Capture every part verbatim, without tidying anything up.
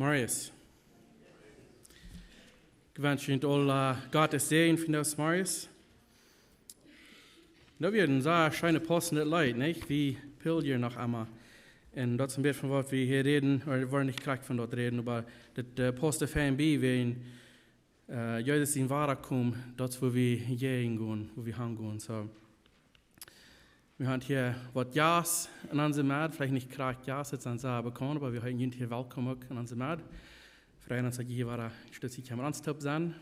Marius. Ekj wensch junt aula, äh, Gott sien Säajen von disen Marius. Daut wia een sea scheenet pausendet Leet, nich? Wie pilgern noch emma. Un daut es een bät von waut wie hia räden, ooda wie woaren nich krakjt von daut räden, oba daut, äh, paust fein bie, wan, äh, Jesus sien Wadakomen, daut es wua wie hia gonen, wua wie hangonen. So. Wie haben hia waut Jast en onse Medd, veleicht nich krakjt Jast, daut sent see bekaut, oba wie heeten junt hia welkom uk en onse Medd. Freien ons, daut jie hia wada een Stootje met ons toop sent.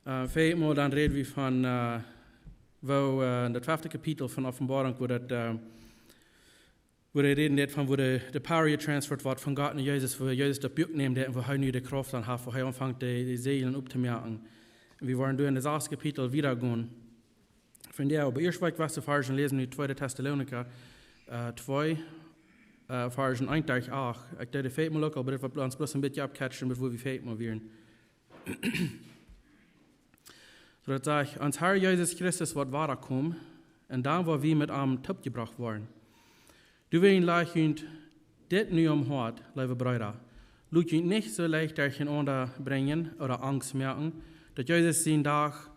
Äh, fa mol dan räd wie von, äh, woo, äh, daut fefte Kapitel von Openboarunk, wua daut, äh, wua hee räden deed von wua de, de power jetransfert woat von Gott no Jesus, wua Jesus daut Buak nemt un wua hee nu de Krauft aun haft, wua hee aunfangt de, de Siegel optomoaken. Un wie woaren doa en daut sasde Kapitel wieda gonen. Von doa, oba ieescht well ekj waut Varzen läsen ut tweede Tessalonicha, äh, twee, äh, Varzen eent derch acht. Ekj deed daut fa mol uk aul, oba dit woat ons bloos een bät oppcatchen, bat wua wie fa mol wieren. So daut sajcht: Ons Herr Jesus Christus woat wadakomen, un dan woa wie met am toopjebrocht woaren. Doawäajen laj ekj junt dit nu aum Hoat, leewe Breeda. Lot junt nich soo leicht derchenaunda brinjen ooda Angst moaken, daut Jesus sien Dach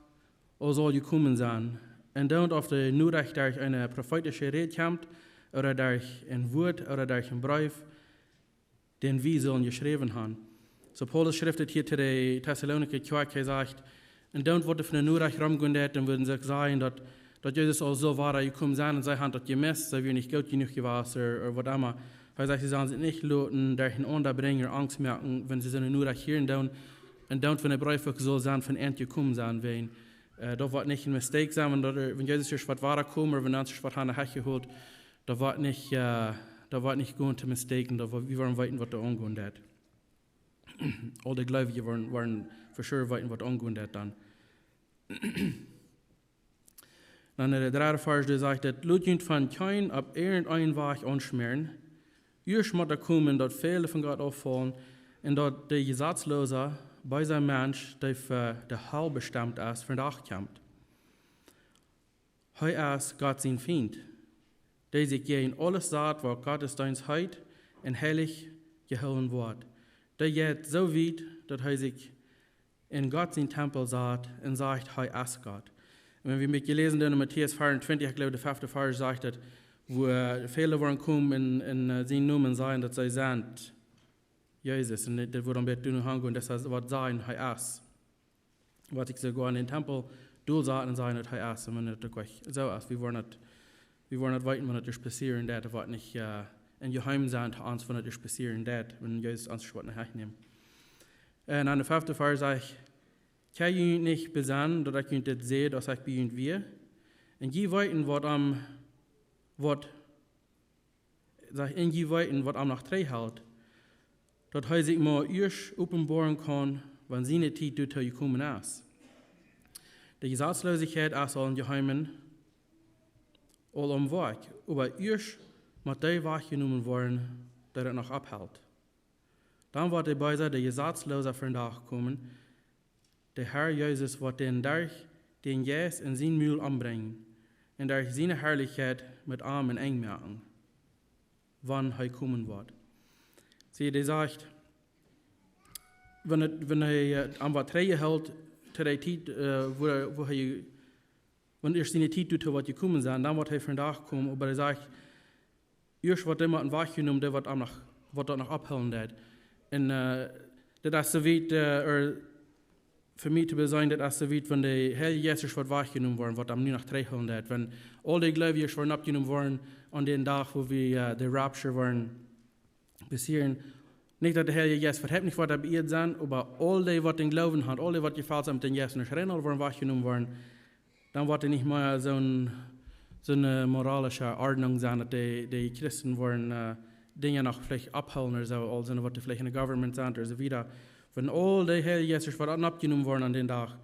aul saul jekomen sennen. Un dan, auf de Norecht derch eene profeetische Räd kjemt, ooda derch een Wuat, ooda derch een Breef, dän wie sullen jeschräwen haben. So Paulus schrift et hia to de Tessalonicha Kjoakj, hee sajcht: Un dan, waut doa von de Norecht romgonen deed, dan wudden see sajen, daut, daut Jesus aul saul wada jekomen sennen, un see haben daut jemist, see wieren nich goot jenuach jewast, ooda, ooda waut emma. Hee sajcht, see sellen sikj nich loten derchenaunda brinjen ooda Angst moaken, wan see soone Norecht hieren doonen. Un dan, wan de Breef uk saul sennen von an jekomen sennen, wäajen, äh, daut woat nich een mistake sennen, wan daut, wan Jesus ieescht woat wadakomen, ooda wan ons ieescht woat aun de Hecht jeholt, daut woat nich, äh, daut woat nich gonen to mistaken, daut woat, wie woaren weeten, waut doa aungonen deit. Aul de Gleewje woaren, woaren for sure weeten, waut aungonen deit dan. Dan en de dredde Varsch, doa sajcht et: Lot junt von kjeen opp irjent een Wajch aunschmäaren. Ieescht mott daut komen, daut väle von Gott auffaulen, un daut de jesazloosa, beesa Mensch, dee fa de Hal bestemt es, vondoag kjemt. Hee es Gott sien Fient, dee sikj jäajen aules sat, waut Gott sienen Deenst heet un heilich jehoolen woat. Dee jeit soo wiet, daut hee sikj en Gott sien Tempel sat un sajcht, hee es Gott. Un wan wie met jeläsen doonen en Matäus veeauntwintich, ekj jleew, de fefte Varsch sajcht et, wua väle woaren komen en, en, äh, sienen Nomen sajen, daut see sent Jesus. Un dit, dit woat dan bie doonen aungonen, daut hee woat sajen, hee es. Waut sikj soogoa en dän Tempel dol saten un sajen, daut hee es. Un wan daut uk soo es, wie woaren et, wie woaren et weeten, wan et ieescht passieren deit, daut woat nich, äh, een Jeheemnis sennen to ons, wan et ieescht passieren deit, wan Jesus ons woat no Hecht nämen. Un en de fefte Varsch sajcht: Kjenn jie junt nich besennen, daut ekj junt dit säd, aus ekj bie junt wia? Un jie weeten, waut am, waut, sajcht, un jie weeten, waut am noch trigjhelt, daut hee sikj mau ieescht openboaren kaun, wan siene Tiet doatoo jekomen es. De Jesazloosichkjeit es aul em Jeheimen, aul aum Woakj, oba ieescht mott dee wajchjenomen woaren, dee daut noch opphelt. Dan woat de Beesa, de Jesazloosa vondoag komen, de Herr Jesus woat dän derch dän Jeist en sien Mul ombrinjen, un derch siene Harlichkjeit met am een Enj moaken, wan hee komen woat. See, dee sajcht, wan et, wan hee, äh, am woat trigjjehoolen, to dee Tiet, äh, wua, wua hee, wan ieescht siene Tiet doatoo woat jekomen sennen, dan woat hee vondoag komen, oba hee sajcht, ieescht woat dee motten wajchjenomen, dee waut am noch, waut daut noch opphoolen deit. Un, äh, daut es soo wiet, äh, ooda fa mie to beseenen, daut es soo wiet, wan de Heilje Jeist ieescht woat wajchjenomen woaren, waut am nu noch trigjhoolen deit. Wan aul de Gleewje woaren oppjenomen woaren aun dän Dach, wua wie, äh, de Rapture woaren passieren. Nich daut de Heilje Jeist äwahaupt nich woat opp Ieed sennen, oba aul dee, waut dän Gloowen haben, aul dee, waut jefelt sent met dän Jeist, un ieescht dan woaren wajchjenomen woaren, dan woat et nich mea soon, soone moralische Ordnunk sennen, daut de, de Christen woaren, äh, Dinja noch veleicht opphoolen ooda soo, aul sent waut veleicht en de government sent ooda soo wieda. Wan aul dee Heilje Jeist woaren oppjenomen woaren aun dän Dach,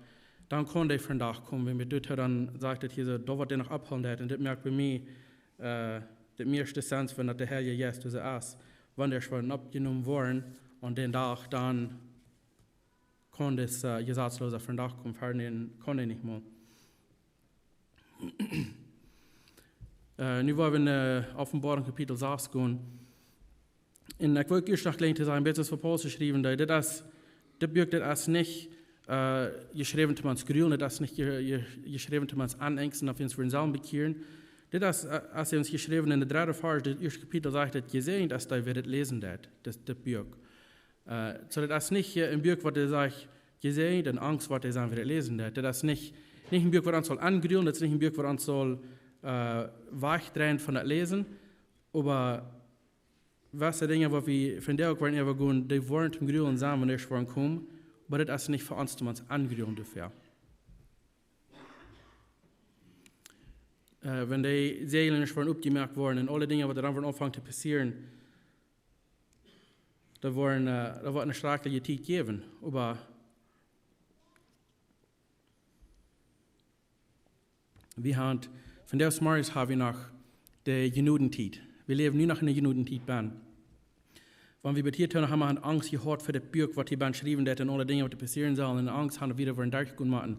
dan kaun dee vondoag komen, wan wie doatoo, dan sajcht et hia soo, daut woat dee noch opphoolen deit. Un dit moakt bie mie, äh, daut mieeschte Sens, wan daut de Heilje Jeist doa es. Wan dee woaren oppjenomen woaren aun dän Dach, dan kaun dis, äh, Jesazloosa vondoag komen, ver dän kaun hee nich mea. Äh, nu woa wie en, äh, Openboarunk Kapitel sas gonen. Un ekj wull uk ieescht noch jlikj to sajen, bat es fa Paulus jeschräwen, daut dit es, dit Buak, dit es nich, äh, jeschräwen toom ons grulen, dit es nich je-, je-, jeschräwen toom ons aunengsten, daut wie ons fa selfst bekjieren. Dit es, äh, aus hee ons jeschräwen en de dredde Varsch, daut ieeschte Kapitel, sajcht daut: Jesäajent es dee, wäa dit läsen deit, dit, dit Buak. Äh, soo, dit es nich, äh, een Buak, waut hee sajcht, jesäajent un Angst, waut hee saul, wäa dit läsen deit. Dit es nich, nich een Buak, waut ons saul aungrulen, dit es nich een Buak, waut ons saul, äh, wajchdreien von daut Läsen, oba waut de Dinja, waut wie vondoag uk woaren äwagonen, dee woaren toom grulen sennen, wan dee woaren komen, oba dit es nich fa ons, toom ons aungrulen doafäa. Äh, wan de Säajel woaren opjemoakt woaren un aule Dinja, waut doa dan woaren aunfangen to passieren, daut woaren, äh, daut woat eene schrakjliche Tiet jäwen, oba wie haben, vondoag zemorjes hab wie noch de Jnodentiet. Wie läwen nu noch en de Jnodentiet bennen. Wan wie bat hia too noch emol haben Angst jehaut fa daut Buak, waut hia bennen jeschräwen woat un aule Dinja, waut doa passieren sellen, un Angst haben, daut wie doa woaren derchgonen motten,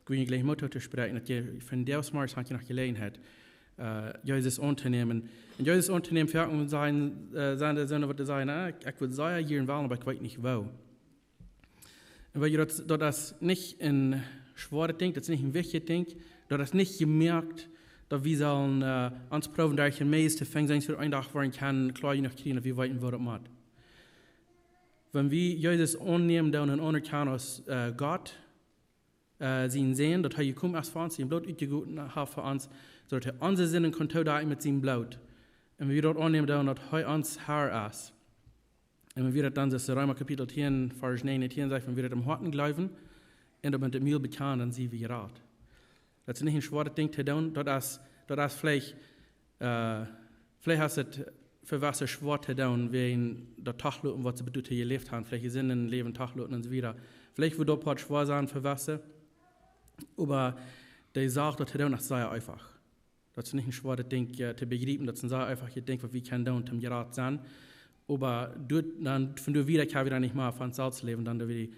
ekj well junt jlikj Moot toospräakjen, daut jie vondoag zemorjes ha jie noch Jeläajenheit, äh, Jesus auntonämen. Un Jesus auntonämen, fa ons sent, äh, sent doa soone, waut sajen: "Ah, ekj, ekj wudd sea jieren wellen, oba ekj weet nich woo." Un weet jie, daut, daut es nich een schwoaret Dinkj, daut es nich een wichtjet Dinkj, daut es nich jemoakt, daut wie sellen, äh, ons proowen derch de Maze to finjen, soo daut wie eenen Dach woaren kjennen kloa jenuach kjrieen, daut wie weeten, woo daut mott. Wan wie Jesus aunnämen doonen un aunerkjanen aus, äh, Gott, äh, sien Sän, daut hee jekomen es fa ons, sien Bloot utjegoten haft fa ons, soo daut hee onse Sinden kunn toodakjen met sien Bloot. Un wan wie daut aunnämen doonen, daut hee ons Herr es. Un wan wie daut dan, soo aus Reema Kapitel tieen, Varsch näajen un tieen sajcht, wan wie daut em Hoaten jleewen un daut met dän Mul bekjanen, dan sent wie jerat. Daut es nich een schwoaret Dinkj to doonen. Daut es, daut es veleicht, äh, veleicht es et fa waut sea schwoa to doonen, wäajen daut toloten, waut see bat doatoo jeläft haben. Veleicht äa Sindenläwen toloten un soo wieda. Veleicht woat daut waut schwoa sennen fa waut. Oba dee Sach, daut to doonen, es sea eefach. Daut es nich een schwoaret Dinkj, äh, to bejriepen, daut es een sea eefachet Dinkj, waut wie kjennen doonen, om jerat sennen. Oba doa, dan, von doa wieda kjenn wie dan nich mea von selfst läwen, dan doa wie,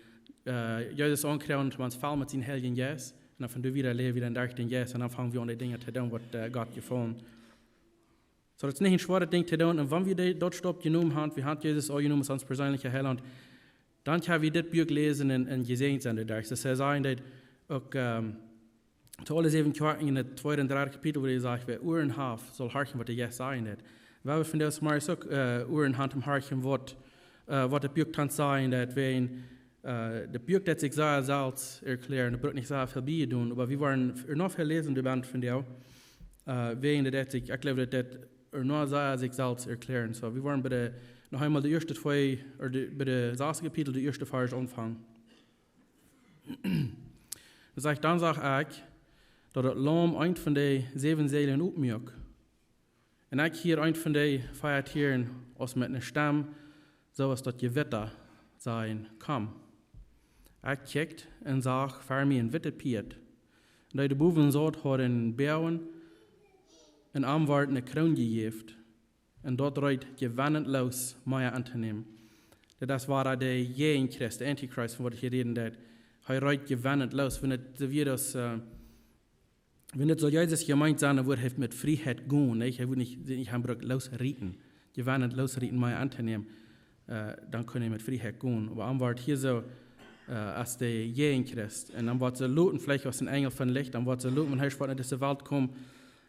äh, Jesus aunkjrieen un ons fellen met sienen Heiljen Jeist. Un dan von doa wieda läwen wie dan derch dän Jeist. Un dan fangen wie aun, dee Dinja to doonen, waut, äh, Gott jefaulen. Soo, daut es nich een schwoaret Dinkj to doonen. Un wan wie dee, daut Stap jenomen haben, wie haben Jesus aunjenomen aus ons perseenelja Heilaunt, dan kjenn wie dit Buak läsen un, un jesäajent sennen doaderch. Daut sajcht daut uk, ähm, to aule säwen Kjoakjen en daut tweede un dredde Kapitel, wua hee sajcht: "Wäa Uaren haft, saul horchen, waut de Jeist sajen deit." Wie haben vondoag zemorjes uk, äh, Uaren haben toom horchen, waut, äh, waut daut Buak kaun sajen, daut wie, äh, daut Buak deit sikj sea selfst erkjläaren, daut brukt nich sea väl bie to doonen, oba wie woaren noch väl läsen, dee Bibel vondoag, äh, wäajen daut deit sikj, ekj jleew, daut deit noch sea sikj selfst erkjläaren. Soo, wie woaren bie de, noch eemol de ieeschte twee, ooda de, bie daut sasde Kapitel, de ieeschte Varsch aunfangen. Dan sajcht, dan sach ekj, daut daut Laum eent von de säwen Säajlen opmuak. Un ekj hieed eent von de vea Tieren aus met eene Stemm, soo aus daut Jewitta, sajen: "Komm." Ekj kjikjt un sach ver mie een wittet Pieet. Un dee doa bowen saut, haud een Boagen, un am wort eene Kroon jejäft. Un daut reet: "Jewenenloos mea auntonämen." Daut es wada de Jäajenchrist, de Antichrist, von waut ekj hia räden deed. Hee reet: "Jewenenloos." Wan et soo wia, daut, äh, wan et soo Jesus jemeent sennen wudd, hee wudd met Frieheit gonen, nich? Hee wudd nich, nich haben brukt loosrieten. "Jewenenloos rieten mea auntonämen." Äh, dan kunn hee met Frieheit gonen. Oba am wort hia soo, äh, aus de Jäajenchrist. Un dan wort see loten veleicht aus een Enjel von Licht, dan wort see loten, wan hee woat no dise Welt komen,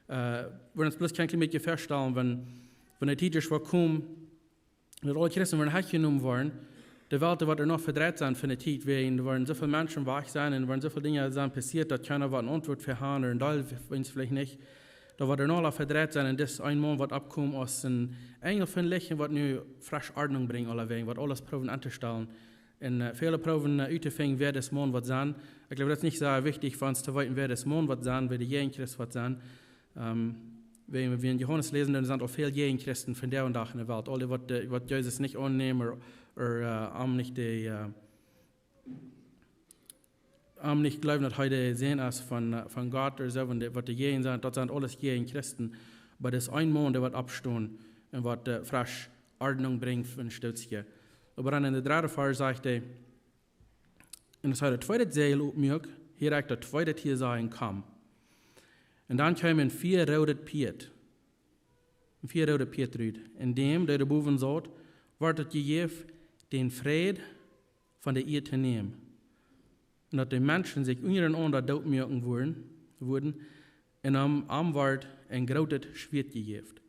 äh, woat ons bloos een kjlien bät vestalen, wan, wan de Tiet es, woat komen, daut aule Christen woaren wajchjenomen woaren. De Welt woat noch vedreit sennen von de Tiet, wiels doa woaren soo väl Menschen wajch sennen un woaren soo väl Dinja sennen passieet, daut kjeena woat eene Auntwuat fa haben, un daut weeten see veleicht nich. Daut woat noch vedreit sennen, un dis een Maun woat oppkomen aus een Enjel von Licht un woat nu fresche Ordnunk brinjen, aulawäajen, woat aules proowen auntostalen. Un, äh, väle proowen, äh, uttofinjen, wäa dis Maun woat sennen. Ekj jleew, daut es nich soo wichtich fa ons to weeten, wäa dis Maun woat sennen, wäa de Jäajenchrist woat sennen. Ähm, wan, wan wie en Johanes läsen, dan sent aul väl Jäajenchristen vondoag dän Dach en de Welt. Aule, waut, äh, waut Jesus nich aunnämen, ooda, ooda, äh, am nich de, äh, am nich jleewen, daut hee de Sän es von, äh, von Gott ooda soo, wan de, waut de Jäajen sent, daut sent aules Jäajenchristen. Oba dis een Maun, dee woat oppstonen un woat, äh, fresche Ordnunk brinjen fa een Stootje. Oba dan en de dredde Varsch sajcht hee, un aus hee daut tweede Säajel opmuak, hieed ekj daut tweede Tia sajen: "Komm." Un dan kjeem een fiaroodet Pieet. Een fiaroodet Pieet rut. Un däm, dee doa bowen saut, wort daut jejäft, dän Fräd von de Ieed to nämen. Un daut de Menschen sikj unjarenaunda doot moaken wudden, wudden, un am, am wort een grootet Schwieet jejäft.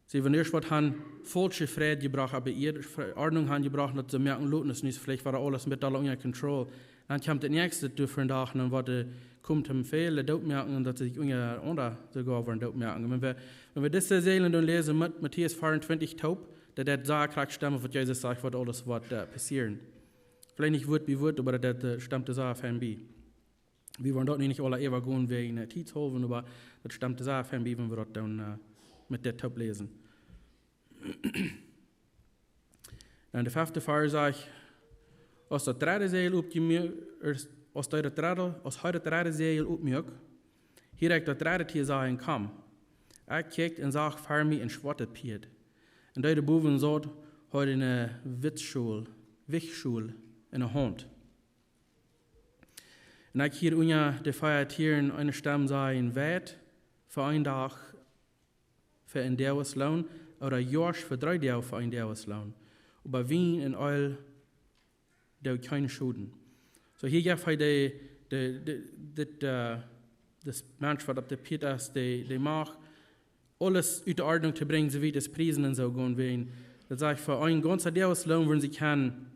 See, wan ieescht waut han faulsche Fräd jebrocht, oba ieescht Ordnunk han jebrocht, daut see moaken loten, es nu veleicht wada aules met aula unja Kontroll. Dan kjemt daut näakjste doa vondoag, dan woat de, kjemt am väl doot moaken un daut see sikj unjarenaunda soogoa wudden doot moaken. Wan wie, wan wie dise Städ dan läsen, met Matäus vea un twintich toop, daut daut sea krakjt stemt, waut Jesus sajcht, waut aules woat, äh, passieren. Veleicht nich Wort bie Wort, oba daut, äh, stemt sea fein bie. Wie woaren doa nu nich aula äwa gonen wäajen, äh, Tiet hoolen, oba daut stemt sea fein bie, wan wie daut dan, äh, met dit toop läsen. Dan de fefte Varsch sajcht: Aus daut dredde Säajel opjemua-, aus, aus daut dredde, aus hee daut dredde Säajel opmuak, hieed ekj daut dredde Tia sajen: Komm. Ekj kjikjt un sach fa mie een schwoatet Pieet. Un dee doa bowen saut, haud eene Wichschool, Wichschool enne Haunt. Un ekj hieed unja de vea Tieren eene Stemm sajen: Weit fa een Dach fa een Doagesloon, ooda Joascht fa dree Doag fa een Doagesloon. Oba Wien un Eelj deit kjeenen Schoden. Soo hia jeft hee de, de, de, dit, äh, dis Mensch, waut opp daut Pieet es, de, de Macht, aules ut de Ordnunk to brinjen, soo aus daut Priesen un soo gonen wudden. Daut sajcht, fa een gaunzen Doagesloon wudden see kjennen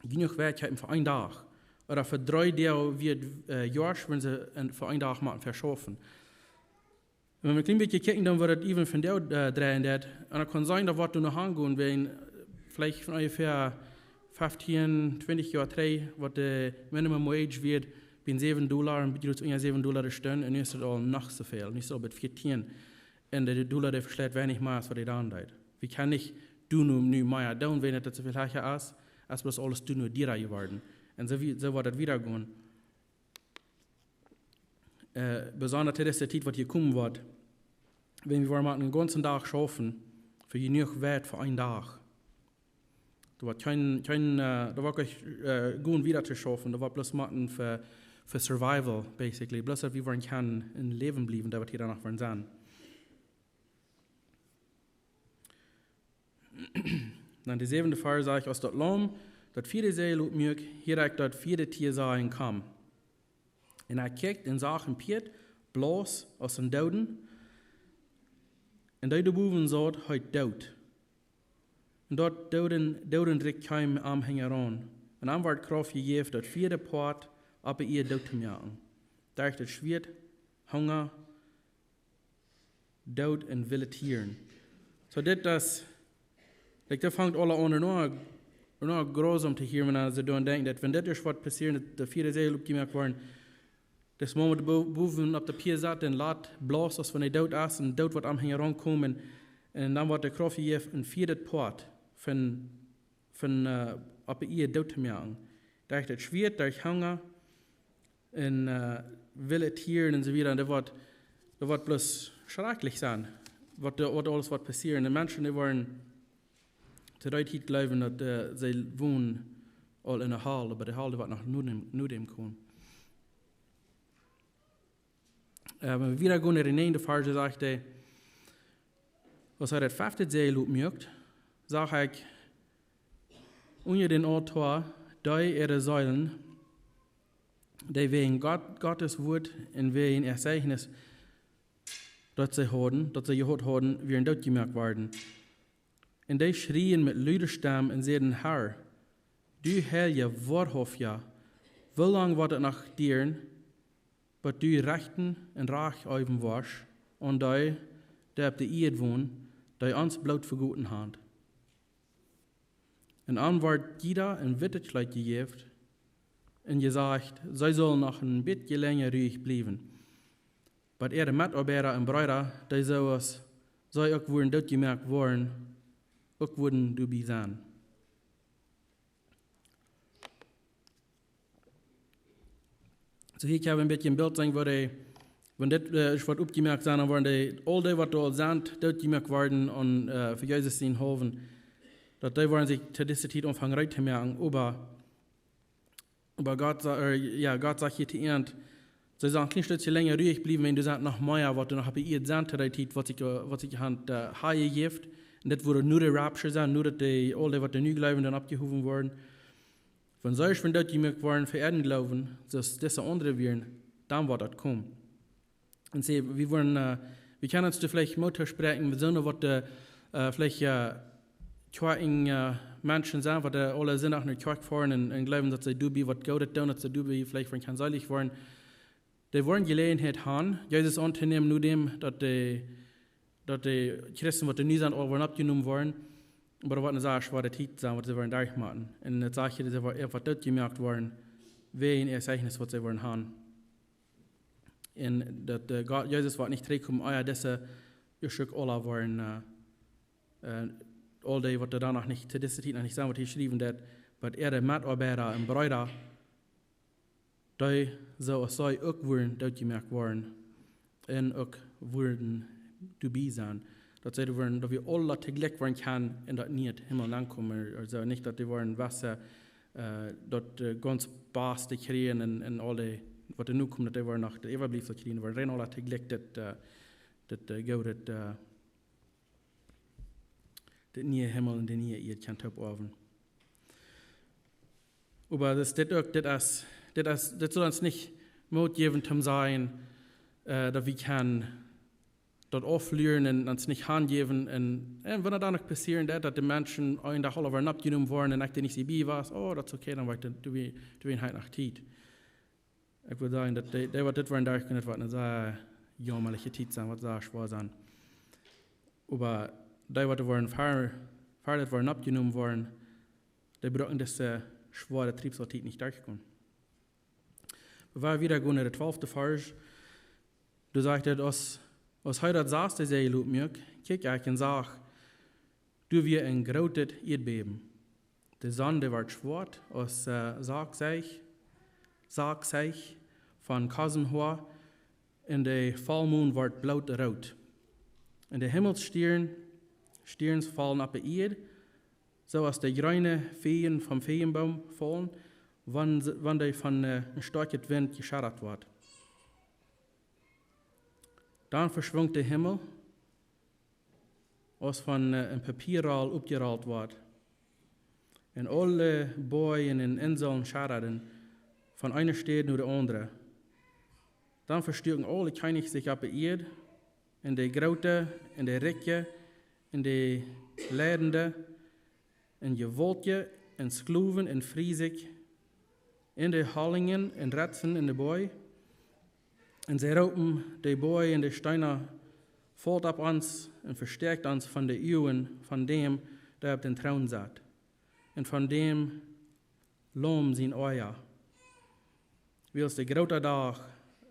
jenuach Weit haben fa een Dach. Ooda fa dree Doag wia, äh, Joascht, wan see een, fa een Dach motten veschaufen. Wan wie een kjlien bät kjikjen, dan woat daut äwen vondoag, äh, dreien daut. Un daut kaun sennen, daut woat doa noch aungonen, wan, äh, veleicht von onjefäa feftieen, twintich Joa trigj, waut de Minimum Wage wia, bie säwen Dolla, un bie ons unja säwen Dolla de Stund, un nu es daut aul noch soo väl, nu es daut aul bie vieetieen. Un de Dolla, dee veschleit weinich mea aus waut dee dan deed. Wie kjennen nich doonen nu mea doonen, wan daut soo väl hecha es, es bloos aules doonen diera jeworden. Un soo wie, soo woat daut wieda gonen. Äh, besonda to dise Tiet, waut hia komen woat, wan wie woaren motten een gaunzen Dach schaufen, fa jenuach Weit fa een Dach. Doa woat kjeen, kjeen, äh, doa woat kjeen, äh, gonen wieda to schaufen, doa woat bloos motten fa, fa survival, basically. Bloos daut wie woaren kjennen em Läwen bliewen, daut woat hia dan noch woaren sennen. Dan de säwende Varsch sajcht: Aus daut Laum daut vieede Säajel opmuak, hieed ekj daut vieede Tia sajen: Komm. Un ekj kjikjt un sach een Pieet, blaus aus een Dooden, un dee doa bowen saut, heet Doot. Un daut Dooden-, Doodenrikj kjeem am hinjaraun. Un am wort Krauft jejäft, daut vieede Poat opp de Ieed doot to moaken. Derch daut Schwieet, Hunga, Doot un wille Tieren. Soo, dit es, like, daut fangt aul aun, noch, noch grausam to hieren, wan see doaraun denkjen, daut wan dit es waut passieet, daut de vieede Säajel opjemoakt woat, daut Moment bo-, bowen opp daut Pieet saut un lat blaust, aus wan hee doot es, un doot woat am hinjaraun komen, un dan woat de Krauft jejäft, een vieedet Poat von, von, äh, opp de Ieed doot to moaken. Derch daut Schwieet, derch Hunga, un, äh, wille Tieren un soo wieda. Un daut woat, daut woat bloos schrakjlich sennen, waut, waut aules woat passieren. De Menschen, dee woaren to dee Tiet jleewen, daut, äh, see wonen aul enne Hal, oba de Hal, dee woat noch no däm, no däm komen. Äh, wan wie wieda gonen no de näajende Varsch, sajcht hee: Aus hee daut fefte Säajel opmuak, sach ekj unja dän Altoa dee äare Seelen, dee wäajen Gott, Gottes Wuat un wäajen äa Zeichnis, daut see hauden, daut see jehaut hauden, wieren dootjemoakt worden. Un dee schrieejen met lude Stemm un säden: Herr, du Heilja, woarhauftja, woo lang woat et noch dieren, bat du rechten un Rajcht äwen woascht aun dee, dee opp de Ieed wonen, dee ons Bloot vegoten haben? Un an wort jieda een wittet Kjleet jejäft un jesajcht, see sullen noch een bät lenja ruich bliewen, bat äare Metoabeida un Breeda, dee soo aus see uk wudden dootjemoakt woaren, uk wudden doabie sennen. Soo hia kjenn wie een bät een Bilt seenen, woo dee, wan dit, äh, es waut opjemoakt sennen, dan woaren dee, aul dee waut doa aul sent, dootjemoakt worden un, äh, fa Jesus sienen haulwen, daut dee woaren sikj to dise Tiet aunfangen reed to moaken, oba, oba Gott sa-, äh, jo, Gott sajcht hia to an, see sellen een kjlien Stootje lenja ruich bliewen, wan doa sent noch mea, waut doa noch opp de Ieed sent to dee Tiet, waut sikj, äh, waut sikj han, äh, hajejäft, Un dit woat nu de Rapture sennen, nu daut dee, aul dee, waut doa nu jleewen, dan oppjehowen woaren. Wan see ieescht doot jemoakt woaren fa äaren Gloowen, soo aus dise aundre wieren, dan woat daut komen. Un see, wie woaren, äh, wie kjennen ons veleicht Moot toospräakjen, wie sent waut de, äh, veleicht, äh, Kjoakjen, äh, Menschen sent, waut de aule Sindach no de Kjoakj foaren un, un jleewen, daut see doabie waut Goodet doonen, daut see doabie veleicht von kjennen seelich woaren. Dee woaren Jeläajenheit han, Jesus auntonämen, no däm, daut dee, daut dee Christen, waut doa nu sent, aul woaren oppjenomen woaren. Oba daut woat eene sea schwoare Tiet sennen, waut see woaren derchmoaken. Un daut sajcht hia, see woaren eefach doot jemoakt woaren, wäajen äa Zeichnis, waut see woaren han. Un daut, äh, Gott, Jesus woat nich trigjkomen, ea dise ieescht aula woaren, äh, äh, aul dee, waut doa dan noch nich, to dise Tiet noch nich sent, waut hia jeschräwen steit, waut äare Metoabeida un Breeda, dee soo aus see uk woaren doot jemoakt woaren un uk woaren doabie sennen. Daut see woaren, daut wie aule toojlikj woaren kjennen en daut niee Himmel aunkomen. Aulsoo nich daut dee woaren waut, äh, daut, äh, gaunz baste kjrieen un, un aul dee, waut doa nu komen, daut dee woaren noch daut Äwabliefsel kjrieen, woaren rein aule toojlikj daut, äh, daut, äh, Goodet, äh, daut niee Himmel un de niee Ieed kjennen oppbuen. Oba daut es dit uk, dit es, dit es, dit saul ons nich Moot jäwen toom sajen, äh, daut wie kjennen daut auflieren un ons nich hanjäwen. Un, un wan daut dan uk passieren deit, daut de Menschen eenen Dach aula woaren oppjenomen woaren un ekj doa nich bie wia, oh, daut es okay, dan woa ekj daut, doa wie, doa wie een Heit noch Tiet. Ekj well sajen, daut dee, dee waut dit woaren derchkomen, daut woat eene sea jaumalische Tiet sennen, woat sea schwoa sennen. Oba dee waut woaren ver-, ver dit woaren oppjenomen woaren, dee brucken dise schwoare Triebsaultiet nich derchkomen. Wie woaren wieda gonen no dän twalften Varsch. Doa sajcht et, aus, aus hee daut saste Säajeloot muak, kjikj ekj un sach, doa wia een grootet Ieedbäben. De Sonn, dee wort schwoat aus, äh, Sakjseich, Sakjseich von Kosenhoa, un de Vollmon wort bloot root. Un de Himmelsstieren, Stierns follen opp de Ieed, soo aus de jreene Fieejen vom Fieejenboom follen, wan, wan dee von, äh, een stoakjet Wint jeschadat woat. Dan veschwunk de Himmel, aus von, äh, een Papiaroll oppjerolt woat. Un aule Boajen un Inseln schadaden von eene Städ no de aundre. Dan vestuaken aule Kjennichs sikj opp de Ieed, un de Groote, un de Rikje, un de Leidende, un Jewaultje, un Sklowen, un Friesich, un de Hollinjen, un Retzen, un de Boaj. Un see roopen de Boaj un de Steena: Folt opp ons un vestäakjt ons von de Uagen von däm, dee opp dän Troon sat, un von däm Laum sien Oaja. Wiels de groota Dach,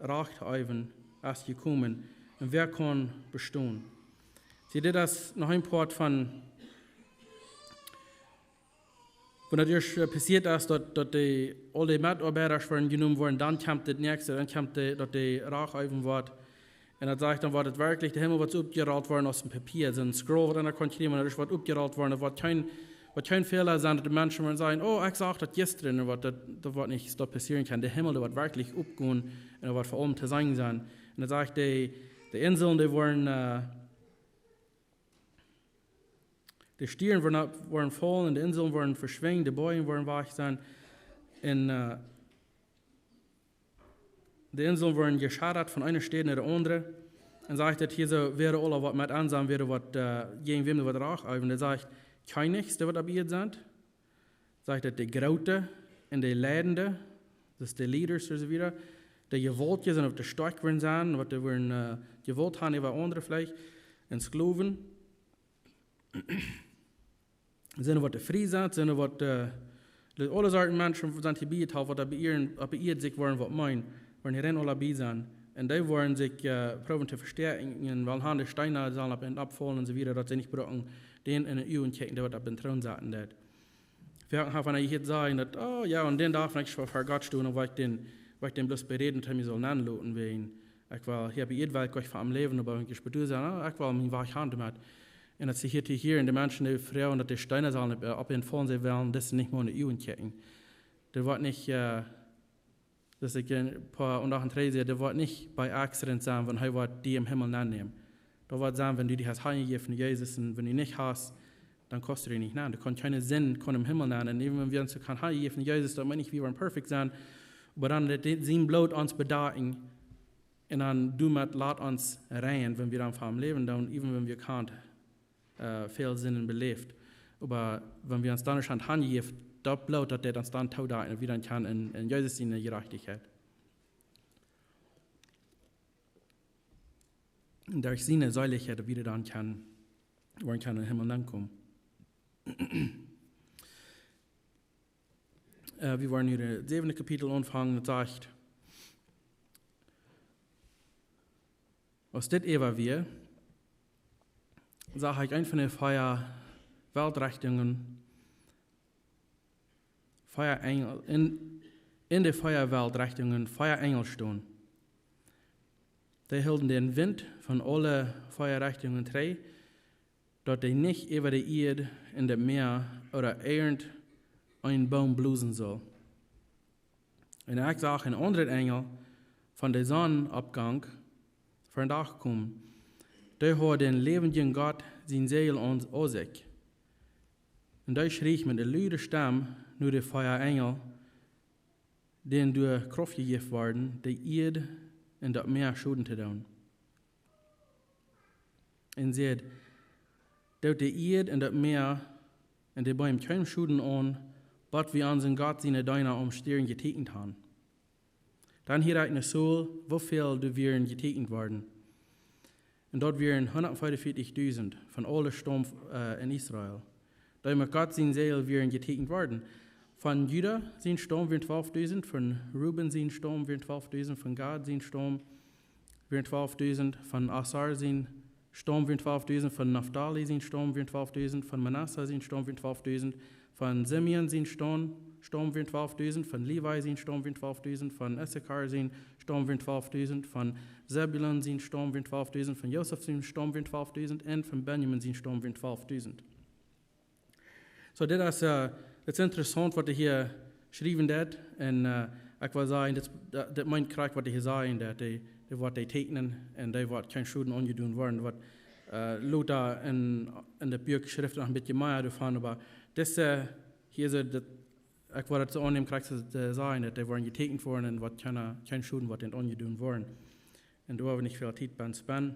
Rajcht äwen, es jekomen, un wäa kaun bestonen? See, dit es noch een Poat von, wan daut ieescht, äh, passieet es, daut, daut dee, aul dee Metoabeida woaren jenomen woaren, dan kjemt daut näakjste, dan kjemt dee, daut dee Rajcht äwen woat. Un daut sajcht dan, woat daut werkjlich, de Himmel woat soo oppjerolt woaren aus een Papia, soon Scroll, waut eena kaun kjrieen, un daut woat oppjerolt woaren, daut woat kjeen, woat kjeen Fäla sennen, daut de Menschen woaren sajen: Oh, ekj sach daut jistren, un waut, daut, daut woat nich, daut passieren kaun. De Himmel, dee woat werkjlich oppgonen, un daut woat fa aulem to seenen sennen. Un daut sajcht, de, de Inseln, dee woaren, äh, de Stierns woaren, woaren follen, un de Inseln woaren veschwinjen, de Boajen woaren wajch sennen, un, äh, de Inseln woaren jeschadat von eene Städ no de aundre. Un sajcht daut hia soo, wäa aula waut met aun sennen, wäa waut, äh, jäajen wäm waut Rajcht äwen. Dee sajcht, Kjennichs, dee waut opp Ieed sent, sajcht daut, de Groote un de Leidende, daut es de Leaders un soo wieda, de Jewaultje sent, waut de stoakj woaren sennen, waut dee woaren, äh, Jewault haben äwa aundre veleicht, un Sklowen. Sent waut de frie sent, sent waut, äh, de aule Sorten Menschen sent hia bie, waut opp de Ieed, opp de Ieed sikj woaren waut meenen, woaren hia rein aula bie sennen. Un dee woaren sikj, äh, proowen to vestäakjen, un woaren han de Steena sellen opp an follen un soo wieda, daut see nich brucken dän enne Uagen kjikjen, dee waut opp dän Troon saten deit. Wie haben hia jehieet sajen daut, oh jo, un dän Dach, wan ekj ver Gott sto, dan woa ekj dän, woa ekj dän bloos beräden, daut hee mie saul nenloten, wäajen ekj well hia opp Ieed, well ekj fa am läwen, oba wan ekj bie die sie, oh, ekj well mien Wajch han doamet. Un daut see hia, hia, un de Menschen, dee froagen, daut de Steena sellen opp, opp an follen, see wellen dise nich mea enne Uagen kjikjen. Dee woat nich, äh, daut ekj een poa Sindach trigj säd, dee woat nich bie accident sennen, wan hee woat die em Himmel aunnämen. Daut woat sennen, wan du die hast hanjejäft no Jesus un wan du nich hast, dan kaust du die nich nanen. Du kaust kjeene Sind kaun em Himmel nanen. Un even wan wie ons soo kjennen hanjejäft no Jesus, daut meent nich, wie woaren perfekt sennen. Oba dan daut sien Bloot ons bedakjen un dan doamet lat ons reinen, wan wie dan fa am läwen, dan even wan wie kjennen, äh, väl Sinden beläft. Oba wan wie ons dan aun hanjejäft, daut Bloot, daut deit ons dan toodakjen un wie dan kjennen en, en Jesus siene Jerajchtichkjeit. Un derch siene Seelichkjeit, daut wie dan kjennen, woaren kjennen em Himmel aunkomen. Äh, wie woaren nu daut säwende Kapitel aunfangen, daut sajcht: Aus dit äwa wia, sach ekj eent von de vea Weltrichtungen, vea Enjel, en, en de vea Weltrichtungen vea Enjel stonen. Dee hilden dän Wint von aule vea Richtungen trigj, daut dee nich äwa de Ieed, en daut Mäa ooda irjent een Boom blosen sull. Un ekj sach een aundren Enjel von de Sonnoppgank ver Dach komen. Dee haud dän läwendjen Gott sien Säajel aun, aun sikj. Un dee schrieech met eene lude Stemm no de vea Enjel, dän doa Krauft jejäft worden, de Ieed un daut Mäa Schoden to doonen. Un säd: Doot de Ieed un daut Mäa un de Beem kjeen Schoden aun, bat wie onsen Gott siene Deena aum Stieren jetieekjent haben. Dan hieed ekj ne Saul, woo väl doa wieren jetieekjent worden. Un daut wieren hundatveeaunvieetichdusent von aule Staum, äh, en Israel, dee met Gott sien Säajel wieren jetieekjent worden. Von Juda sien Staum wieren twalfdusent, von Ruben sien Staum wieren twalfdusent, von Gad sien Staum wieren twalfdusent, von Asser sien Staum wieren twalfdusent, von Naftali sien Staum wieren twalfdusent, von Manasse sien Staum wieren twalfdusent, von Simeon sien Staum, Staum wieren twalfdusent, von Levi sien Staum wieren twalfdusent, von Issachar sien Staum wieren twalfdusent, von Sebulon sien Staum wieren twalfdusent, von Josef sien Staum wieren twalfdusent, un von Benjamin sien Staum wieren twalfdusent. Soo, dit es, äh, dit es interessaunt waut hee hia schriewen deed. Un, äh, ekj well sajen, dit, dit, dit meent krakjt waut hee hia sajen deed. Dee, dee woat dee teekjnen un dee woat kjeen Schoden aunjedonen woaren. Waut, äh, lota en, en de Buak Schreft noch een bät mea doavon, oba dise, hia soo, dit, ekj well daut soo aunnämen, krakjt soo, äh, sajen, daut dee woaren jeteekjent woaren un waut kjeene, kjeen Schoden woat an aunjedonen woaren. Un doa woa wie nich väl Tiet bie spenden.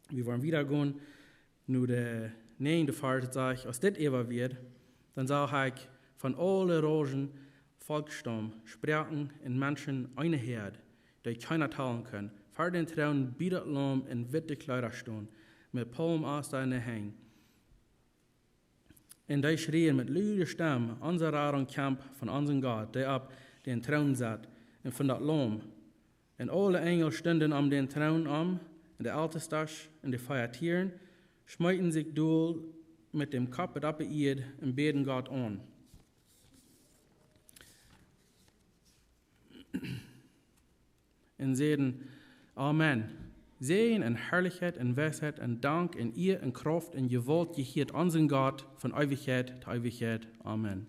Wie woaren wieda gonen no de näajende Varsch, daut sajcht: Aus dit äwa wia, dan sach ekj von aule Rassen, Volkjsstaum, Sproaken un Menschen eene Häad, dee kjeena talen kunn, ver dän Troon bie daut Laum en witte Kjleeda stonen, met Palmasta en de Henj. Un dee schrieen met lude Stemm: Onse Radunk kjemt von onsen Gott, dee opp dän Troon sett, un von daut Laum. Un aule Enjel stunden om dän Troon om, un de Eltestasch un de vea Tieren, schmeeten sikj dol met dän Kopp oppe Ieed un bäden Gott aun. Un säden: Amen. Säajen un Harlichkjeit un Weisheit un Dank un Iea un Krauft un Jewault jehieet onsen Gott von Eewichkjeit to Eewichkjeit. Amen.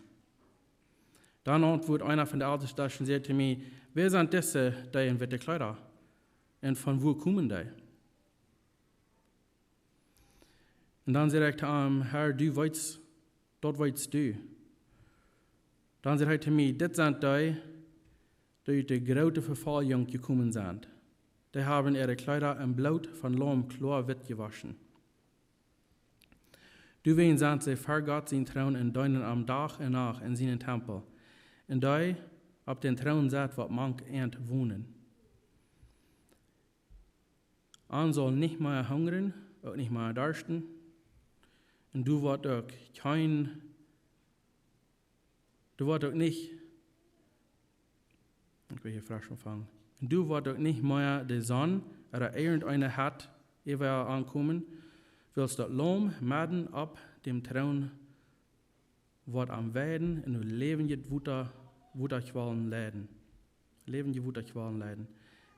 Dan auntwuad eena von de Eltestasch un säd to mie: Wäa sent dise, dee en witte Kjleeda? Un von wua komen dee? Un dan säd ekj to am: Herr, du weetst, daut weetst du. Dan säd hee to mie: Dit sent dee, dee ut de groote Vefoljunk jekomen sent. Dee haben äare Kjleeda em Bloot von Laum kloa witt jewoschen. Doawäajen sent see ver Gott sien Troon un deenen am Dach un Nacht en sienen Tempel. Un dee opp dän Troon sett, woat mank an wonen. An saul nich mea hungren, uk nich mea darschten. Un doa woat uk kjeen, doa woat uk nich, ekj well hia fresch aunfangen. Un doa woat uk nich mea de Sonn ooda irjent eene Hett äwa an komen, wiels daut Laum medden opp dän Troon woat an weiden un läwendje Wota, Wotakjwalen leiden. Läwendje Wotakjwalen leiden.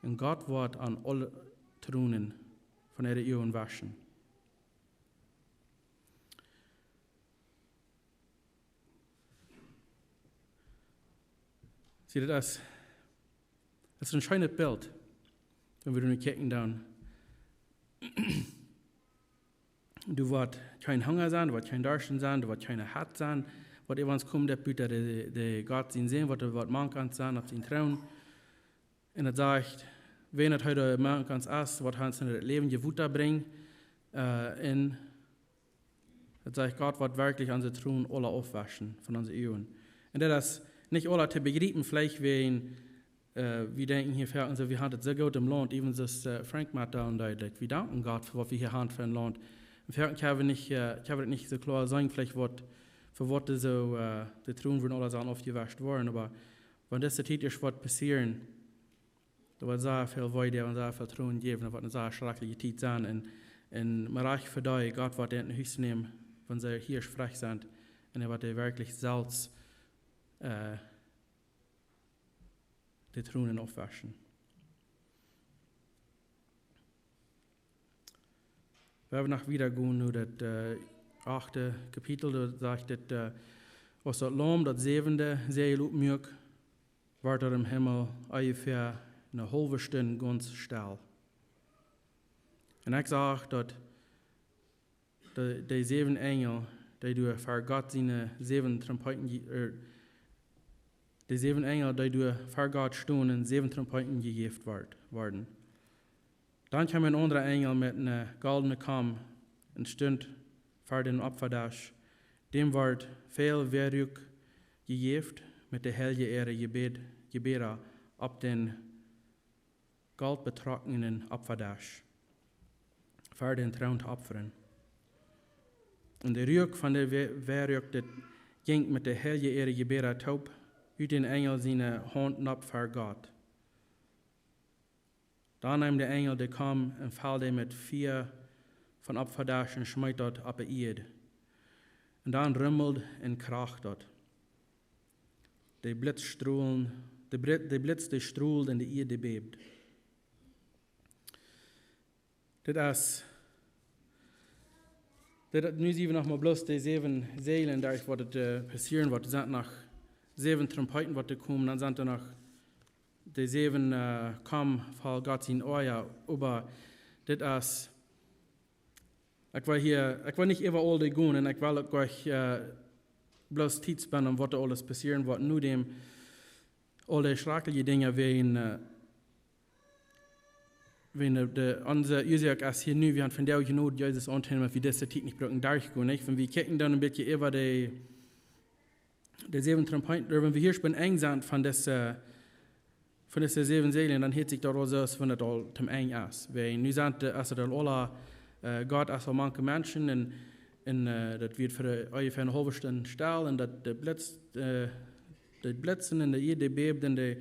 Un Gott woat an aule Tronen von äare Uagen woschen. See, daut es, daut es een scheenet Bilt, wan wie nu kjikjen dan. Doa woat kjeen Hunga sennen, doa woat kjeen Darscht sennen, doa woat kjeene Hett sennen, waut äwa ons kjemt, daut buta de, de Gott sien Sän, waut doa woat mank ons sennen opp sienen Troon. Un daut sajcht, wan daut hee doa mank ons es, woat hee ons en daut läwendje Wota brinjen, äh, un daut sajcht, Gott woat werkjlich onse Tronen aula aufwauschen von onse Uagen. Un daut es nich aula to bejriepen, veleicht wäajen, äh, wie denkjen hia ver, aulsoo, wie haben et soo goot em Launt, even soo aus, äh, Frank mol aundeed, like, wie danken Gott fa waut wie hia haben fa een Launt. Un veleicht kjenn wie nich, äh, kjenn wie daut nich soo kloa seenen, veleicht waut, fa waut dee soo, äh, de Tronen wudden aula sellen aufjewauscht woaren, oba wan dise Tiet ieescht woat passieren, daut woat sea väl Wee doonen, sea väl Tronen jäwen, daut woat eene sea schrakjliche Tiet sennen. Un, un mau rajcht fa dee, Gott woat an Hus nämen, wan see hia frach sent. Un hee woat dee werkjlich selfst, äh, de Tronen aufwauschen. Wie woaren noch wieda gonen no daut, äh, achte Kapitel, doa sajcht et, äh, aus daut Laum daut säwende Säajel opmuak, wort doa em Himmel onjefäa eene haulwe Stund gaunz stell. Un ekj sach daut de, de säwen Enjel, dee doa ver Gott siene säwen Trompeeten je-, äh, de säwen Enjel, dee doa ver Gott stunden, säwen Trompeeten jejäft wort-, worden. Dan kjeem een aundra Enjel met eene goldne Kam un stunt ver dän Opfadasch. Däm wort väl Weiruak jejäft met de Heilje äare Jebäd-, Jebäda opp dän goldbetrocknenen Opfadasch, ver dän Troon to opfren. Un de Ruak von de We-, Weiruak, daut jinkj met de Heilje äare Jebäda toop ut dän Enjel siene Haunt nopp ver Gott. Dan neem de Enjel de Kam un feld dee met Fia vom Opfadasch un schmeet daut opp de Ieed. Un dan rummeld un kracht daut. De Blitzstrolen, de Bri-, de Blitz, dee strold un de Ieed, dee bäwd. Dit es, dit, nu seene wie noch mau bloos de säwen Säajel, doa woat et, äh, passieren, waut doa sent noch säwen Trompeeten, waut doa komen, dan sent doa noch de säwen, äh, Kam von Gott sien Oaja, oba dit es, ekj well hia, ekj well nich äwa aul dee gonen, un ekj well uk nich, äh, bloos Tiet spenden, waut doa aules passieren woat, no däm aul dee schrakjliche Dinja, wäajen, äh, wäajen de, de, onse Uasoak es hia nu, wie haben vondoag jenuach Jesus auntonemen, daut wie dise Tiet nich brucken derchgonen, nich? Wan wie kjikjen dan een bät äwa de, de säwen Trompeeten, wan wie hia biem Enj sent von dise, von dise säwen Säajel, dan hieet sikj daut aul soo, aus wan et aul tom Enj es. Wiels nu sent de, es et aul aula, äh, Gott es aul mank de Menschen un, un, äh, daut wort fa onjefäa eene haulwe Stund stell un daut de Blitz, äh, de Blitzen un de Ieed, dee bäwd un dee,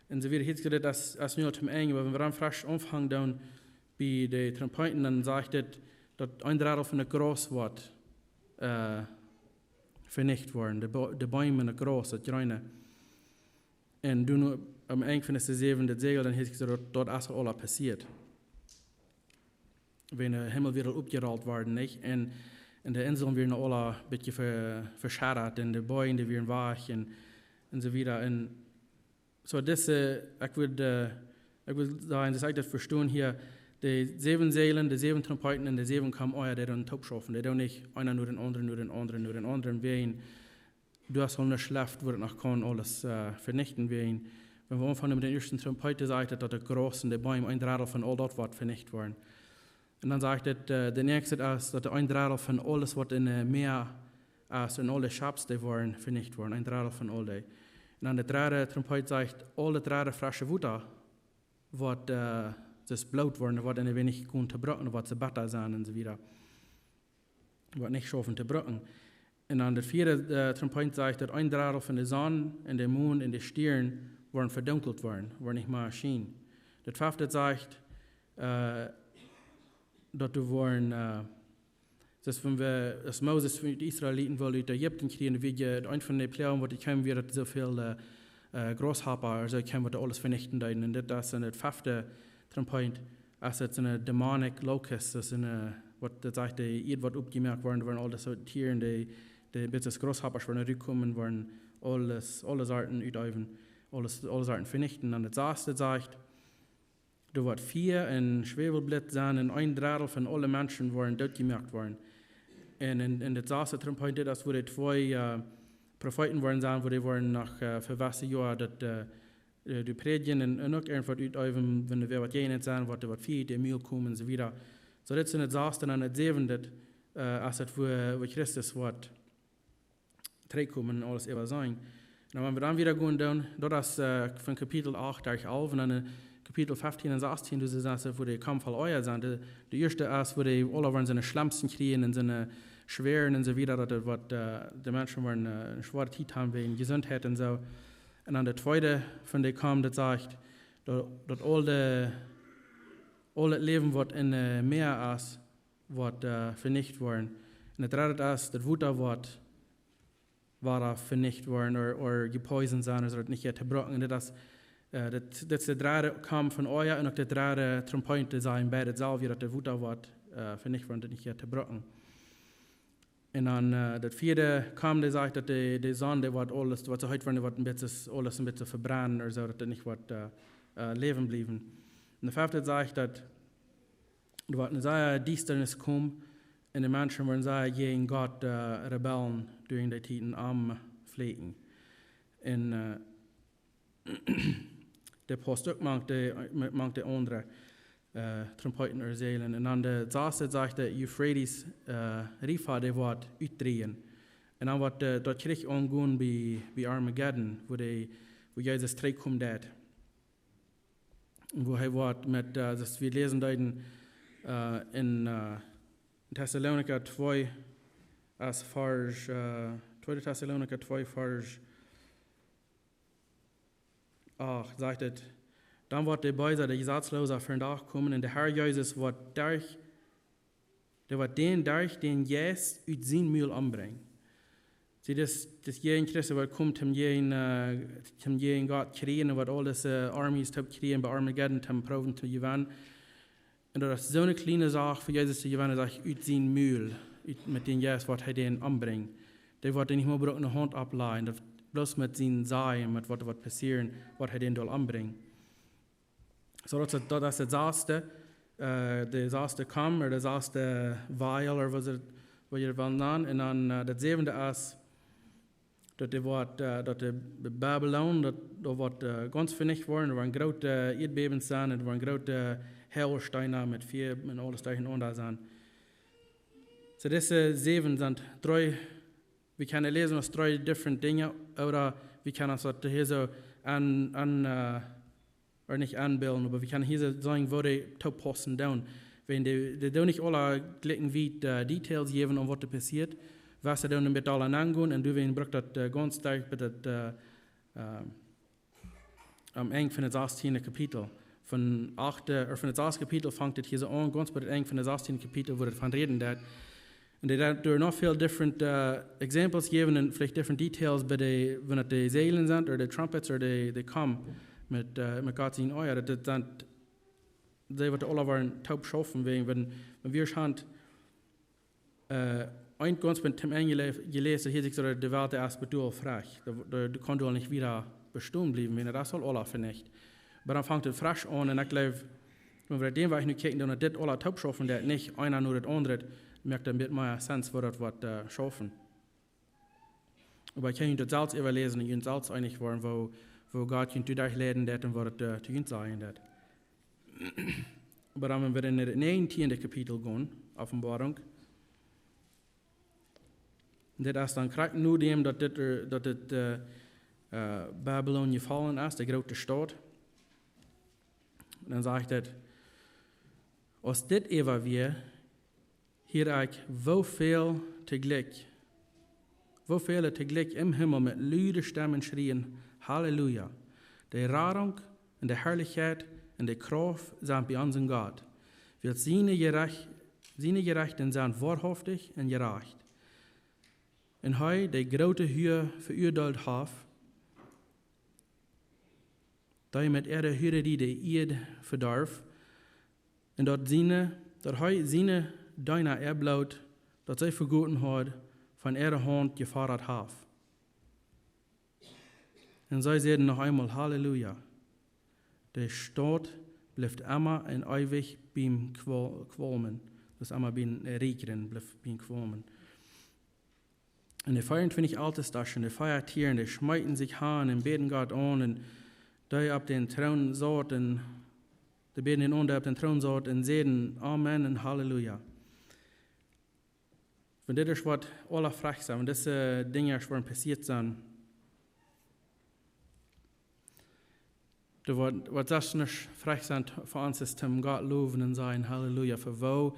un soo wieda. Hieet sikj daut, daut es, es nu aul tom Enj, oba wan wie dan fresch aunfangen dan bie de Trompeeten, dan sajcht et, daut een Drettel von daut Graus woat, äh, venicht woaren, de Bo-, de Beem un daut Graus, daut Jreene. Un dan nu aum Enj von dise säwende Säajel, dan hieet sikj daut, daut es aul aula passieet. Wan de Himmel wada opjerollt worden, nich? Un, un de Inseln wieren aula een bät ve-, veschaudat un de Boajen, dee wieren wajch un, un soo wieda. Un soo dise, ekj wudd, äh, ekj wudd sajen, daut ekj daut vestonen hia, de säwen Säajel, de säwen Trompeeten un de säwen Kam Oaja, dee doonen toop schaufen. Dee doonen nich eena no dän aundren, no dän aundren, no dän aundren, wiels doa es aul ne Schlaft, wua et noch kaun aules, äh, venichten, wiels wan wie aunfangen met dän ieeschten Trompeet, sajcht et, daut daut Graus un de Beem, een Drettel von aul daut woat venicht woaren. Un dan sajcht et, äh, de näakjste es, daut een Drettel von aules, waut em, äh, Mäa es, un aule Scheps, dee woaren venicht woaren, een Drettel von aul dee. Un dan de dredde Trompeet sajcht, aul daut dredde fresche Wota woat, äh, daut Bloot woaren, woat en wenig gonen to brucken, woat soo betta sennen un soo wieda. Woat nich schaufen to brucken. Un dan de vieede, äh, Trompeet sajcht, daut een Drettel von de Sonn un de Mon un de Stieren woaren vedunkjelt woaren, woaren nich mea schienen. Daut fefte sajcht, äh, daut doa woaren, äh, daut wan wie, aus Moses de Israeliten wull ut Ägipten kjrieen, wia je, eent von de Ploagen, waut doa kjeem, wia daut soo väl, äh, äh, Grasshoppa, aulsoo kjeem, waut aules venichten deeden. Un dit es en daut fefte Trompeet, es et soone demonic locust, daut es soone, waut, daut sajcht, de Ieed woat opjemoakt woaren, doa woaren aul dise Tieren, dee, dee een bät aus Grasshoppasch woaren rutkomen, woaren aules, aule Sorten uteeten, aules, aule Sorten venichten. Un daut saste sajcht, Doa woat Fia un Schwäwelblit sennen un een Dredel von aule Menschen woaren dootjemoakt woaren. Un en, en daut saste Trumpeet, daut es wua de twee, äh, Profeeten woaren sennen, wua dee woaren noch, äh, fa waut Joa daut, äh, äh, doonen prädjen un, un uk irjentwaut uteewen, wan doa waut jäajen an sennen, waut doa waut Fia ut däm Mul kjemt un soo wieda. Soo, dit es daut saste un daut säwende, äh, aus daut wua, wua Christus woat trigjkomen un aules äwa sennen. Un wan wie dan wieda gonen doonen, daut es, äh, von Kapitel acht derch alf un dan en Kapitel feftieen un sastieen, doa es daut wua de Kaump aul ea sennen. De, de ieeschte es wua dee aula woaren siene Schlempsen kjrieen un siene Schwäaren un soo wieda, daut doa waut, äh, de Menschen woaren, äh, eene schwoare Tiet haben wäajen Jesuntheit un soo. Un dan daut tweede von de Kaump, daut sajcht, daut, daut aul de, aul daut Läwen waut em, äh, Mäa es, woat, äh, venicht woaren. Un daut dredde es, daut Wota woat, woat venicht woaren, ooda, ooda jepoisoned sennen, soo daut nich mea to brucken. Un daut es, äh, daut, daut es de dredde Kaump von ea un uk de dredde Trumpeet, dee sajen beid daut selwje, daut daut Wota woat, äh, venicht woaren, daut nich mea to brucken. Un dan, äh, daut vieede Kaump, dee sajcht, daut de, de Sonn, dee woat aules, waut soo heet woat, woat een bät, aules een bät vebrennen ooda soo, daut doa nich woat, äh, äh, Läwen bliewen. Un daut fefte sajcht, daut doa woat eene sea Diestanis komen un de Menschen woaren sea jäajen Gott, äh, rebellen derch dee Tieden aunflieekjen. Un, äh, daut pausst uk mank de, mank de aundre, äh, Trumpeeten ooda Säajlen. Un dan daut saste sajcht, daut Euphrates, äh, Riefa, dee woat utdrieejen. Un dan woat, äh, daut Kjrich aungonen bie, bie Armageddon, wua dee, wua Jesus trigjkomen deit. Wua hee woat met, äh, daut wie läsen deeden, äh, en, äh, Tessalonicha twee, aus Varsch, äh, tweede Tessalonicha twee, Varsch acht, sajcht et: Dan woat de Beesa, de Jesazloosa, ver dän Dach komen un de Herr Jesus woat derch, dee woat dän derch dän Jeist ut sien Mul ombrinjen. See, daut, daut jäajen Christus woat komen, toom jäajen, äh, toom jäajen Gott kjrieen un woat aul dise, äh, Armies toop kjrieen bie Armageddon, toom proowen to jewennen. Un daut es soone kjliene Sach fa Jesus to jewennen, sajcht, ut sien Mul, ut, met dän Jeist woat hee dän ombrinjen. Dee woat dän nich mea brucken de Haunt oppläajen, daut bloos met sien Sajen, met waut, waut passieren, woat hee dän doa ombrinjen. Soo, daut es, daut es daut saste, äh, de saste Kaump, ooda de saste Vial, ooda waut see, waut jie wellen nanen. Un dan, äh, daut säwende es, daut dee woat, äh, daut de Babylon, daut, daut woat, äh, gaunz venicht woaren, doa woaren groote Ieedbäwens sennen, doa woaren groote Haulsteena met Fia un aules derchenaunda sennen. Soo, dise säwen sent dree, wie kjennen läsen aus dree different Dinja, ooda wie kjennen daut hia soo aun, aun, äh, ooda nich aunbilden, oba wie kjennen hia soo seenen, woo dee toopaussen doonen. Wan dee, dee doonen nich aule jlikj wiet, äh, Details jäwen aun waut doa passieet. Wan see doonen met aule aungonen un doawäajen brukt daut, äh, gaunz starkj bie daut, äh, äh, aum Enj von daut sastieende Kapitel. Von achte, ooda von daut saste Kapitel fangt et hia soo aun, gaunz bie daut Enj von daut sastieende Kapitel, wua et von räden deit. Un dee deit doa noch väl different, äh, examples jäwen un veleicht different details bie de, wan et de Säajlen sent, ooda de Trumpets, ooda de, de Kaump met, äh, met Gott sien Ea. Daut, daut sent dee, waut aula woaren toop schaufen, wäajen, wan, wan wie schaufen, äh, eent gaunz bie daut Enj jele-, jeläst, daut hieet sikj soo, daut de Welt es bie daut aul frie. Daut, daut, daut kaun doa nich wieda bestonen bliewen, wan daut es aul aula venicht. Oba dan fangt et fresch aun un ekj jleew, wan wie dän Wajch nu kjikjen, dan daut dit aula toop schaufen deit, nich eena no daut aundre, moakt daut een bät mea sense, woo daut woat, äh, schaufen. Oba jie kjennen daut selfst äwaläsen un junt selfst eenich woaren, woo, woo Gott junt doaderch leiden deit un waut et, äh, to junt sajen deit. Oba dan, wan wie en daut näajentieende Kapitel gonen, Openboarunk, daut es dan krakjt nodäm daut dit, äh, daut dit, äh, äh, Babylon jefollen es, de groote Staut. Dan sajcht et: Aus dit äwa wia, hieed ekj, woo väl toojlikj, woo väl toojlikj em Himmel met lude Stemmen schrieen: Halleluja! De Radunk un de Harlichkjeit un de Krauft sent bie onsen Gott, wiels siene Jerech-, siene Jerechten sent woarhauftich un jerajcht. Un hee, dee groote Hua veuadeelt haft, dee met äare Huararie de Ieed vedorf, un daut siene, daut hee siene Deena äa Bloot, daut see vegoten haud, von äare Haunt jefoddat haft. Un see säden noch eemol: Halleluja! De Staut blift emma un eewich biem Kwal-, Kwalmen. Daut es emma biem, äh, Rieekjren, blift biem Kwalmen. Un de veeauntwintich Eltestasch un de vea Tieren, dee schmeeten sikj han un bäden Gott aun, un dee opp dän Troon saut, un dee bäden dän aun, dee opp dän Troon saut, un säden: Amen un Halleluja. Wan dit es waut aula frajcht sent, wan dise Dinja woaren passieet sent, dan woat, woat daut nich frajcht sennen fa ons, es toom Gott lowen un sajen: Halleluja, fa woo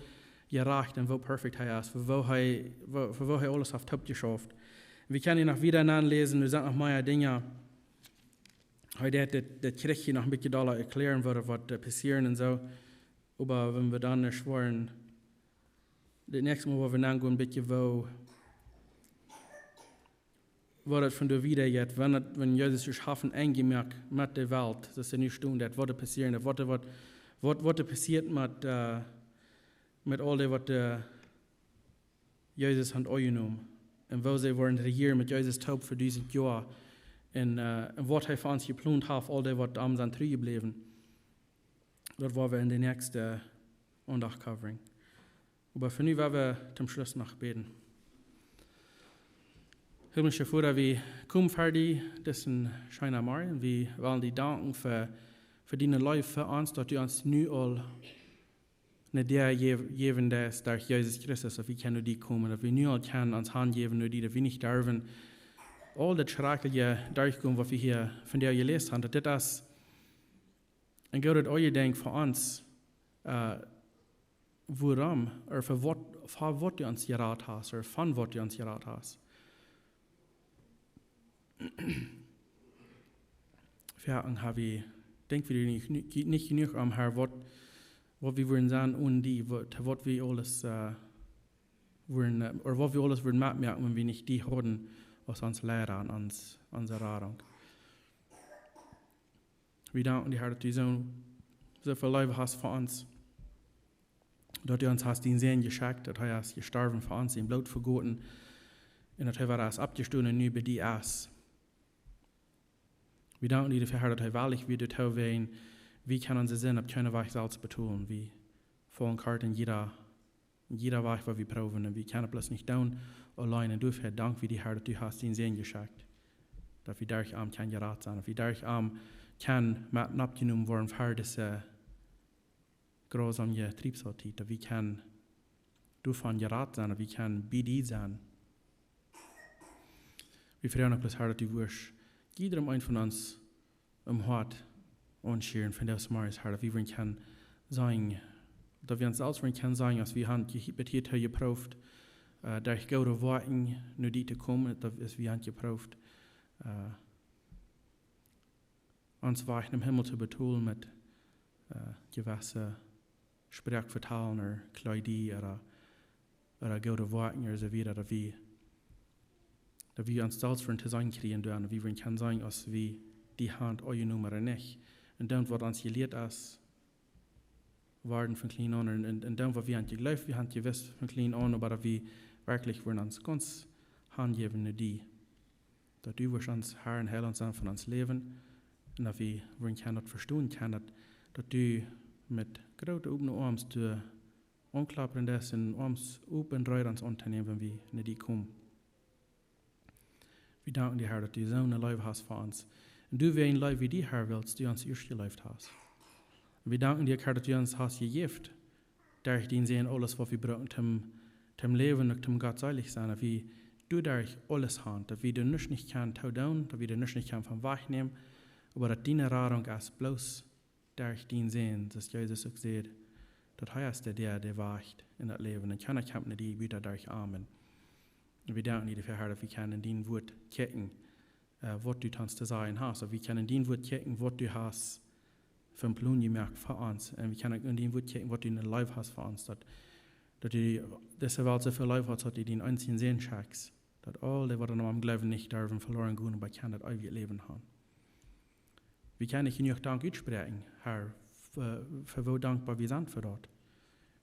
jerajcht un woo perfekt hee es, fa woo hee, woo, fa woo hee aules haft toopjeschauft. Wie kjennen hia noch wieda noläsen, doa sent noch mea Dinja. Hee deed dit, dit Kjrichje noch een bät dolla erkjläaren, waut, waut, äh, passieren un soo. Oba wan wie dan nich woaren, daut näakjste Mol, wua wie nogonen, een bät woo, woo daut von doa wieda jeit, wan daut, wan Jesus es haft een Enj jemoakt met de Welt, daut es nu stonen, daut woat passieren, daut woat, woat, woat, woat passieet met, äh, met aul dee, waut, äh, Jesus haft aunjenomen. Un woo see woaren rejieren met Jesus toop fa dusent Joa. Un, äh, un waut hee fa ons jeplont haft, aul dee, waut am sent tru jebläwen. Daut woa wie en de näakjste Aundacht coveren. Oba fa nu woa wie toom Schluss noch bäden. Himmlischa Voda, wie komen ver die, dit es een scheena Morjen. Wie wellen die danken fa, fa diene Leew fa ons, daut du ons nu aul ne Däa jäw-, jäwen deist derch Jesus Christus, daut wie kjennen no die komen, daut wie nu aul kjennen ons hanjäwen no die, daut wie nich derwen aul daut schrakjliche derchgonen, waut wie hia vondoag jeläst haben, daut dit es een goodet Aundenkj fa ons, äh, wuarom, ooda fa waut, fa waut du ons jerat hast, ooda von waut du ons jerat hast. Fa ons ha wie, denkj wie nich, nich, nich jenuach aun, Herr, waut, waut wie wudden sennen onen die, waut, waut wie aules, äh, wudden, äh, ooda waut wie aules wudden metmoaken, wan wie nich die hauden aus ons Leida un ons, onse Radunk. Wie danken die, Herr, daut du soo, soo väl Leew hast fa ons. Daut du ons hast dienen Sän jeschekjt, daut hee es jestorwen fa ons, sien Bloot vegoten, un daut hee wada es oppjestonen un nu bie die es. Wie danken die doafäa, Herr, daut hee wellich wia doatoo, wiels wie kjennen onse Sind opp kjeenen Wajch selfst betolen. Wie faulen kort en jieda, en jieda Wajch, waut wie proowen, un wie kjennen bloos nich doonen auleen. Un doafäa dank wie die, Herr, daut du hast dienen Sän jeschekjt, daut wie derch am kjennen jerat sennen, daut wie derch am kjennen met oppjenomen woaren ver dise grausome Triebsaultiet, daut wie kjennen doavon jerat sennen, daut wie kjennen bie die sennen. Wie froagen uk bloos, Herr, daut du wurscht jiedrem eenen von ons em Hoat aunschieren, von dise Morjes, Herr, daut wie wudden kjennen sennen, daut wie ons selfst wudden kjennen sennen, aus wie haben je-, bat hia jeprooft, äh, derch goode Woakjen no die to komen, daut es, wie haben jeprooft, äh, ons Wajch nom Himmel to betolen met, äh, jewesse Sproak vetalen ooda Kjleeda ooda, ooda goode Woakjen ooda soo wieda, daut wie, daut wie ons selfst wudden to sennen kjrieen, daut wie wudden kjennen sennen, aus wie die haben aunjenomen ooda nich. Un dan waut ons jelieet es, worden von kjlien aun, un, un, un dan waut wie haben jejleeft, wie haben jewist von kjlien aun, oba daut wie werkjlich wudden ons gaunz hanjäwen no die. Daut du wurscht ons Herr un Heilaunt sennen von ons Läwen, un daut wie wudden kjennen daut vestonen kjennen, daut, daut du met groote opne Oarms doa aunklappen deist un Oarms op un reed ons auntonämen, wan wie no die komen. Wie danken die, Herr, daut du soone Leew hast fa ons. Un du, wäajen Leew wie die, Herr, wiels du ons ieescht jeleeft hast. Un wie danken die, Herr, daut du ons hast jejäft derch dienen Sän aules, waut wie brucken toom, toom läwen un toom gottselich sennen, daut wie doaderch aules haben, daut wie doa nuscht nich kjennen toodoonen, daut wie doa nuscht nich kjennen von wajchnämen, oba daut diene Radunk es bloos derch dienen Sän, soo aus Jesus uk säd, daut hee es de Däa, dee wajcht en daut Läwen. Un kjeena kjemt no die buta derch am. Un wie danken die doafäa, Herr, daut wie kjennen en dien Wuat kjikjen, äh, waut du to ons to sajen hast. Daut wie kjennen en dien Wuat kjikjen, waut du hast fa een Plon jemoakt fa ons. Un wie kjennen uk en dien Wuat kjikjen, waut du ne Leew hast fa ons. Daut, daut du dise Welt soo väl leef hast, daut du dienen eensjen Sän schenkjst, daut aul dee, waut aun am jleewen, nich derwen veloren gonen, oba kjennen daut eewje Läwen haben. Wie kjennen nich jenuach Dank utspräakjen, Herr, fa, fa woo dankboa wie sent fa daut.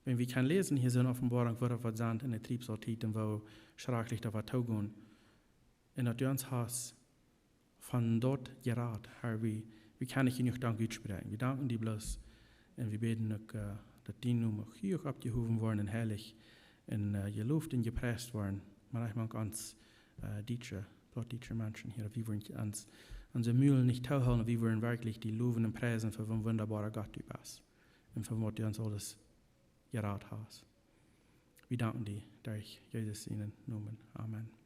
Wan wie kjennen läsen hia soo en Openboarunk, woo daut waut sent en de Triebsaultiet un woo schrakjlich daut woat toogonen. Un daut du ons hast von daut jerat, Herr, wie, wie kjennen nich jenuach Dank utspräakjen. Wie danken die bloos. Un wie bäden uk, daut dien Nomen huach oppjehowen woat un heilich un jeloft un jepriest woat. Mau uk mank ons dietsche, plautdietsche Menschen hia, daut wie wudden ons, onse Mul nich toohoolen, wie wudden werkjlich die lowen un priesen fa woo een wundaboara Gott du best un fa waut du ons aules jerat hast. Wie danken die derch Jesus sienen Nomen. Amen.